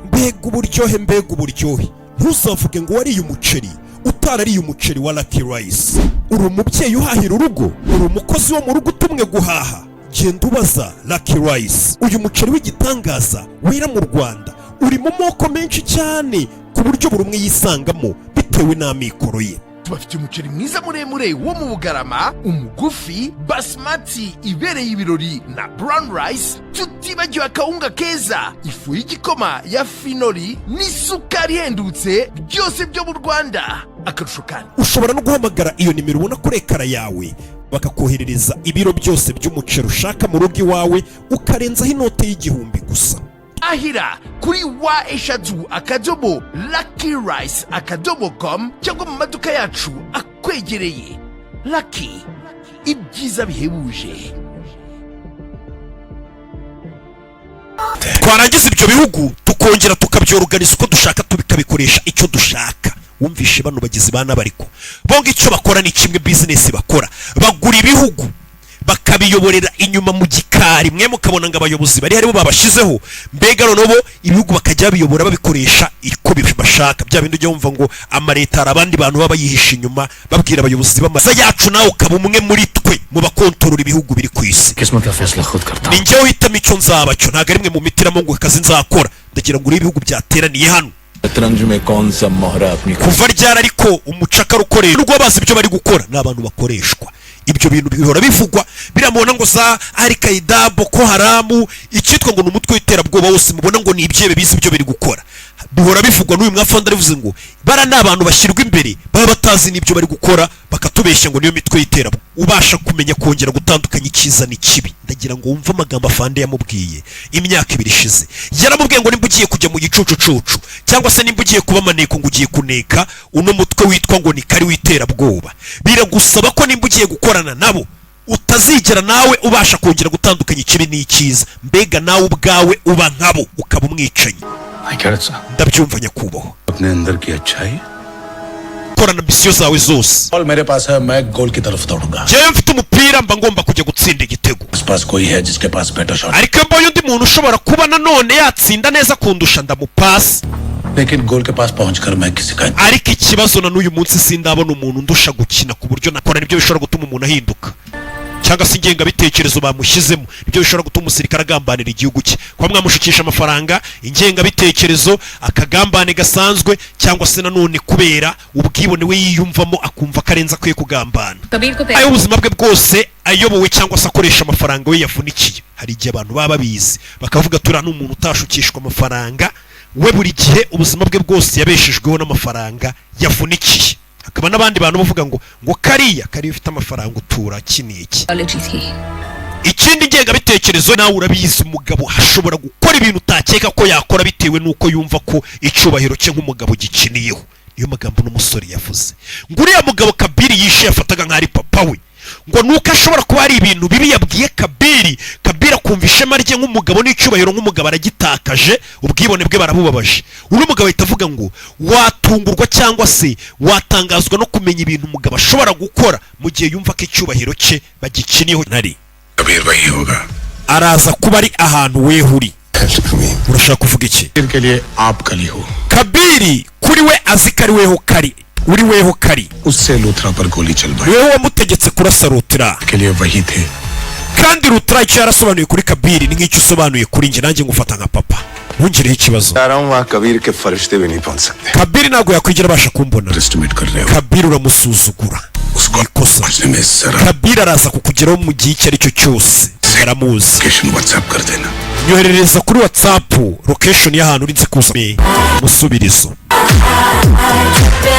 Mbega uburyohe, mbega uburyohe! Ntuzavuge ngo wariye umuceri utarariye umuceri wa Lucky Rice. Uri umubyeyi uhahira urugo, uri umukozi wo mu rugo utumwe guhaha, genda ubaza Lucky Rice. Uyu muceri w'igitangaza wera mu Rwanda uri mu moko menshi cyane, ku buryo buri umwe yisangamo bitewe n'amikoro ye. Tubafitiye umuceri mwiza muremure wo mu Bugarama, umugufi, basmati ibereye ibirori na brown rice, tutibagiwe akawunga keza, ifu y'igikoma ya Finoli n'isukari ihendutse, byose byo mu Rwanda. Akarusho kandi, Ushobora no guhamagara iyo nimero ubona kuri écran yawe, bakakoherereza ibiro byose by'umuceri ushaka mu rugo iwawe, ukarenzaho inote y'1000 gusa. Ahira kuri www.luckyrice.com cyangwa mu maduka yacu akwegereye. Lucky, ibyiza bihebuje. Twarangiza ibyo bihugu tukongera tukabyoruganiza uko dushaka, tukabikoresha icyo dushaka. Wumvishe bano bagizi ba nabi, ariko bonga icyo bakora ni kimwe. Bizinesi bakora, bagura ibihugu bakabiyoborera inyuma mu gikari, mwe mukabona ngo abayobozi bari haribo babashyizeho. Mbega noneho bo ibihugu bakajya babiyobora, babikoresha uko bashaka. Bya bindi ujya wumva ngo amaleta hari abandi bantu baba bayihishe inyuma, babwira abayobozi b'amaza yacu, nawe ukaba umwe muri twe mu bakontorora ibihugu biri ku isi. किस्मत का फैसला खुद करता Ni njyewe uhitamo icyo nzaba cyo, ntabwo ari mwe mumitiramo ngo akazi nzakora. Ndagira ngo urebe ibihugu byateraniye hano. शतरंज में कौन सा मोहरा अपनी Kuva ryari ariko umucakara ukoreshwa? Nubwo bazi ibyo bari gukora, ni abantu bakoreshwa. Ibyo bintu bihora bivugwa, biramubona ngo za Al-Qaeda, Boko Haram, icyitwa ngo ni umutwe w'iterabwoba wose mubona ngo ni ibyebe bizi ibyo biri gukora. Bihora bivugwa n'uyu mwafandi, arivuze ngo bara ni abantu bashyirwa imbere, baba batazi n'ibyo bari gukora, bakatubeshya ngo niyo mitwe y'iterabwoba. Ubasha kumenya kongera gutandukanya icyiza n'ikibi. Ndagira ngo wumve amagambo afande yamubwiye imyaka 2 ishize. Yaramubwiye ngo nimba ugiye kujya mu gicucucucu, cyangwa se nimba ugiye kuba maneko, ngo ugiye kuneka uno mutwe witwa ngo ni kari w'iterabwoba, biragusaba ko nimba ugiye gukorana nabo utazigera nawe ubasha kongera gutandukanya ikibi n'icyiza. Mbega nawe ubwawe uba nkabo, ukaba umwicanyi. I get it, sir. Ndabyumva, nyakubahwa. अपने अंदर की अच्छाई Korana misiyo zawe zose. Ball मेरे पास है, मैं गोल की तरफ दौड़ूंगा। Njyewe mfite umupira, mba ngomba kujya gutsinda igitego. उस पास कोई है जिसके पास better shot. Ariko iyo mbonye undi muntu ushobora kuba nanone yatsinda neza kundusha, ndamupasi. लेकिन गोल के पास पहुंचकर मैं किसी का Ariko ikibazo, na n'uyu munsi sindabona umuntu undusha gukina ku buryo nakora. Nibyo bishobora gutuma umuntu ahinduka, cyangwa se ingengabitekerezo bamushyizemo nibyo bishobora gutuma umusirikare agambanira igihugu cye. Kuba mwamushukisha amafaranga, ingengabitekerezo, akagambane gasanzwe, cyangwa se nanone kubera ubwibone we yiyumvamo, akumva ko arenze, akwiye kugambana. Kabir को Ayo ubuzima bwe bwose ayobowe cyangwa se akoresha amafaranga we yavunikiye. Hari igihe abantu baba babizi, bakavuga turiya ni umuntu utashukishwa amafaranga, we buri gihe ubuzima bwe bwose yabeshejweho n'amafaranga yavunikiye. Hakaba n'abandi bantu bavuga ngo kariya kariya ufite amafaranga utura iki n'iki. Biology थी। Ikindi, ngengabitekerezo, nawe urabizi, umugabo ashobora gukora ibintu utakeka ko yakora bitewe n'uko yumva ko icyubahiro cye nk'umugabo gikiniyeho. Niyo magambo n'umusore yavuze ngo uriya mugabo Kabiri yishe yafataga nk'ari papa we, ngo nuko ashobora kuba hari ibintu bibi yabwiye Kabiri, Kabiri akumva ishema rye nk'umugabo n'icyubahiro nk'umugabo aragitakaje, ubwibone bwe barabubabaje. Uno mugabo ahita avuga ngo watungurwa cyangwa se watangazwa no kumenya ibintu umugabo ashobora gukora mu gihe yumva ko icyubahiro cye bagikiniyeho ntari. Kabir वही होगा। Araza kuba ari ahantu weho uri. Urashaka kuvuga iki? के लिए आप कली हो। Kabiri kuri we azi ko ari weho kari, uri weho kari. उससे लूथरा पर गोली चलवाई। Weho wamutegetse kurasa Rutira. के लिए वही थे। Kandi Rutira icyo yarasobanuye kuri Kabiri ni nk'icyo usobanuye kuri njye. Nanjye ngufata nka papa, ntungireho ikibazo. जा रहा हूँ, वहाँ कबीर के फरिश्ते भी नहीं पहुंच सकते। Kabiri ntabwo yakwigira abasha kumbona. Estimate कर रहे हो। Kabiri uramusuzugura. उसको Ikosa. पहुंचने में जरा Kabiri araza kukugeraho mu gihe icyo ari cyo cyose, aramuzi. Location WhatsApp कर देना। Nyoherereza kuri WhatsApp location y'ahantu uri, nzi kuza musubirizo.